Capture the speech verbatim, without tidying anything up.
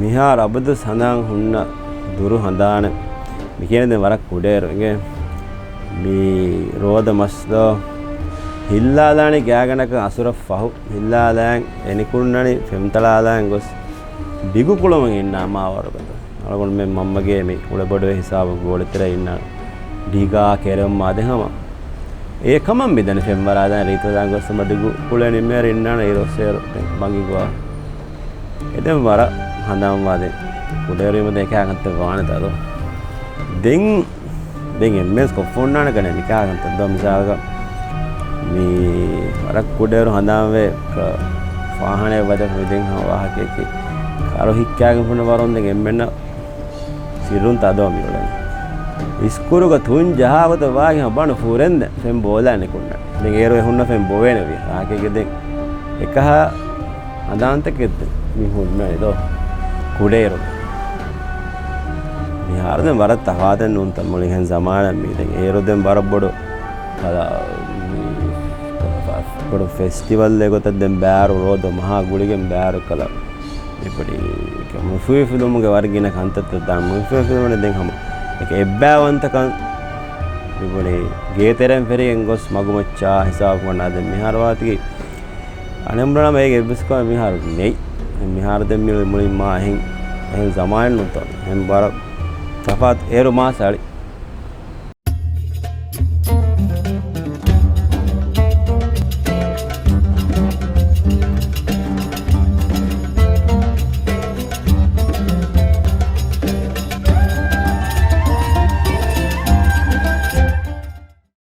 މިހާރު އަބަދުސް ހަނދާން ހުންނަ ދުރު ހަނދާނެއް. މި ކިޔަނީ ދެން ވަރަށް ކުޑައިރު އިނގޭ. މި ރޯދަ މަސްލޯ ހިއްލާލާނީ ގާގަނޑަކަށް އަސުރަށް ފަހު. ހިއްލާލާން އެނިކުންނަނީ ފެންތަޅާލާން ގޮސް ބިގު ކުޅަމުން އިންނާ މާވަރުގަދަ. އަޅުގަނޑުމެން މަންމަގޭ މި އުޅެބޮޑުވެ ހިސާބު ގޯޅިތެރެ އިންނާ ޑިގާ ކެރެމް މާދެ ހަމަ. އެ ކަމަށް މިދަނީ ފެންވަރާލާން ރީތިވެލާން ގޮސް ހަމަ ޑިގު ކުޅެން ނިމޭރު އިންނާނެ އިރުއޮއްސޭރު ބަނގި ގޮވާ. އެދެން ވަރަށް ހަނދާންވާ ދެން. ކުޑައިރުވީމަ ދެން އެކާ ކަންތައް ވާނެތާ ދޯ. ދެން، ދެން އެންމެންސް ކޮށްފަ އޮންނާނެ ކަނެ މިކާ ކަންތައް ދޯ މިސާލަކަށް. މި ވަރަށް ކުޑައިރު ހަނދާންވޭ ކަ-، ފާހާނައެއް ވަދެފަ މި ދެން ހަމަ ވާހަކައަކީ. ކަރު ހިއްކާގެން ފުނަ ވަރުން ދެން އެންމެންނަށް ސިއްރުން ތާ ދޯ މި އުޅެނީ. އިސްކުރުގަ ތުން ޖަހާ ގޮތަށް ވާގި ހަމަ ބަނޑު ފުރެންދެން ފެން ބޯލާ ނިކުންނަ. ދެން އޭރު އެ ހުންނަ ފެން ބޮވޭނެ ވީ. ރާކެއްގެ ދެން އެކަހަ ހަނދާންތަކެއް މި ހުންނަނީ ދޯ ކުޑައިރު. މިހާރު ދެން ވަރަށް ތަފާތެއް ނޫންތަ މުޅި އެހެން ޒަމާނެއް މީ. ދެން އޭރު ދެން ވަރަށް ބޮޑު ކަލަ-، މި-، ބޮޑު ފެސްޓިވަލްއެއް ގޮތަށް ދެން ބާރު ރޯދަ މަހާ ގުޅިގެން ބާރު ކަލަ މި ބޮޑި މުފިވެފިލުމުގެ ވަރަށް ގިނަ ކަންތައްތައް ދާން މުފިވެފިލުމަށް ދެން ހަމަ އެކަ އެއްބާވަންތަކަން މި ބޮޑި ގޭތެރެން ފެރިގެން ގޮސް މަގުމައްޗާ ހިސާބު ކޮންނާ ދެން މިހާރު ވާތީ އަނެއް ބުނަނަމަ އޭގެ އެއްވެސް ކަމެއް މިހާރު ނެތް. މިހާރު ދެން މި މުޅި މާ އެހެން، އެހެން ޒަމާނެއް ނޫންތޯ. އެހެން ވަރަށް ތަފާތު އޭރު މާ ސަޅި.